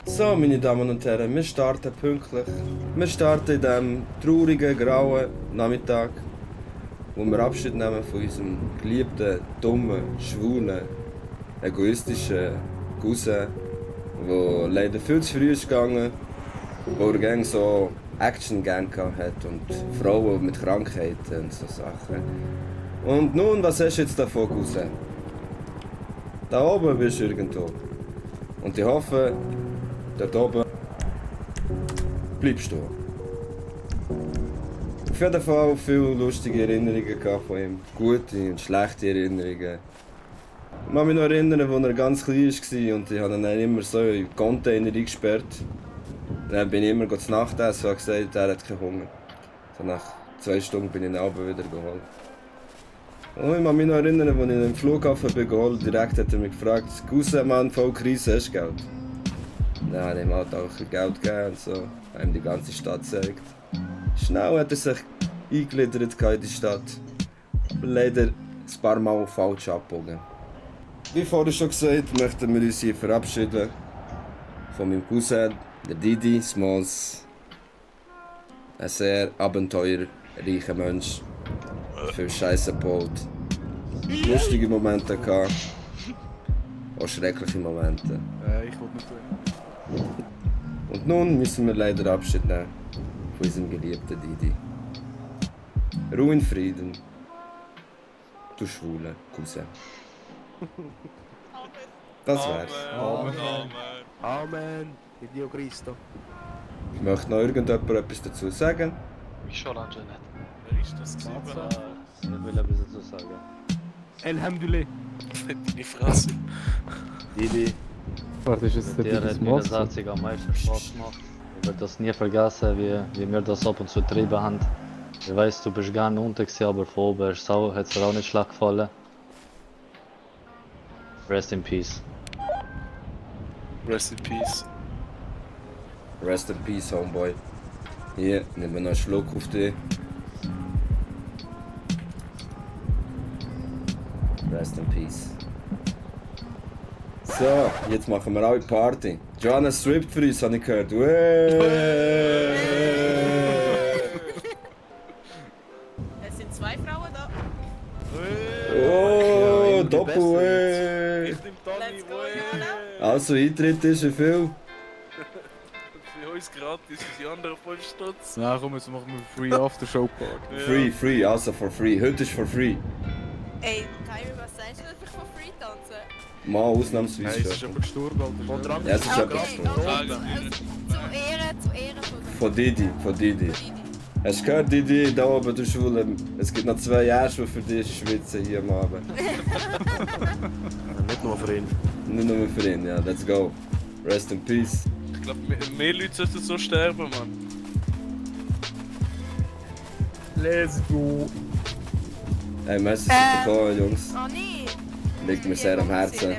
So, meine Damen und Herren, wir starten pünktlich. Wir starten in diesem traurigen, grauen Nachmittag, wo wir Abschied nehmen von unserem geliebten, dummen, schwulen, egoistischen Cousin, der leider viel zu früh ist gegangen, wo er gerne so Action gerne hat und Frauen mit Krankheiten und so Sachen. Und nun, was hast du jetzt davon, Cousin? Da oben bist du irgendwo. Und ich hoffe, dort oben bleibst du. Auf jeden Fall viele lustige Erinnerungen von ihm. Gute und schlechte Erinnerungen. Ich kann mich noch erinnern, als er ganz klein war und ich habe ihn dann immer so in den Container eingesperrt. Dann bin ich immer zu Nacht essen und gesagt, er hat keinen Hunger. So nach 2 Stunden bin ich ihn abends wieder geholt. Und ich kann mich noch erinnern, als ich ihn im Flughafen bin geholt, direkt hat er mich gefragt, «Cousin, Mann, voll Krise, hast du Geld?» Dann habe ich ihm halt auch ein bisschen Geld gegeben und so, habe ihm die ganze Stadt gezeigt. Schnell hat er sich eingegliedert in die Stadt. Aber leider ein paar Mal falsch abgebogen. Wie vorhin schon gesagt, möchten wir uns hier verabschieden von meinem Cousin, der Didi Smalls. Ein sehr abenteuerreicher Mensch. Viel Scheiße gebaut. Lustige Momente gehabt. Auch schreckliche Momente. Ich wollte nicht tun. Und nun müssen wir leider Abschied nehmen von unserem geliebten Didi. Ruhe in Frieden. Du schwule Cousin. Das wär's. Amen. Amen. In Dio Cristo. Möchte noch irgendjemand etwas dazu sagen? Ich schon lange nicht. Wer ist das gewesen? Ich will ein bisschen dazu sagen. Alhamdulillah. Deine Fresse. Didi, Warte, ist jetzt der dir hat Didis mir das Monster? einzig am meisten Spaß gemacht. Ich werde das nie vergessen, wie wir das ab und zu getrieben haben. Ich weiss, du bist gerne unten gewesen, aber von oben hat es dir auch nicht schlecht gefallen. Rest in peace. Rest in peace. Rest in peace, Homeboy. Hier, nehmen wir noch einen Schluck auf dich. Rest in peace. So, jetzt machen wir alle Party. Joanna strippt für uns, habe ich gehört. Ueeeeh. Es sind 2 Frauen da. Oh, Doppel. Ich nehm Tani, Let's go, Joanna. Also, Eintritt ist wie viel? für uns gratis, für die anderen 5 Stutz. Na komm, jetzt machen wir Free After Show Party. Free, also for free. Heute ist for free. Ey, Kyrie, was sagst du, dass ich von Free tanzen? Mal ausnahmsweise Hey, es ist schon. aber gestorben, Alter. Ja, es ist etwas Okay, gestorben. zu Ehren Von Didi. Didi. Hast du gehört, Didi, da oben, du Schwule? Es gibt noch 2 Ärsche, die für dich schwitzen hier am Abend. Nicht nur für ihn. Nicht nur für ihn, ja. Let's go. Rest in peace. Ich glaube, mehr Leute sollten so sterben, Mann. Let's go. Hey, merci fürs Kommen, Jungs. Oh nee. Liegt mir sehr am Herzen.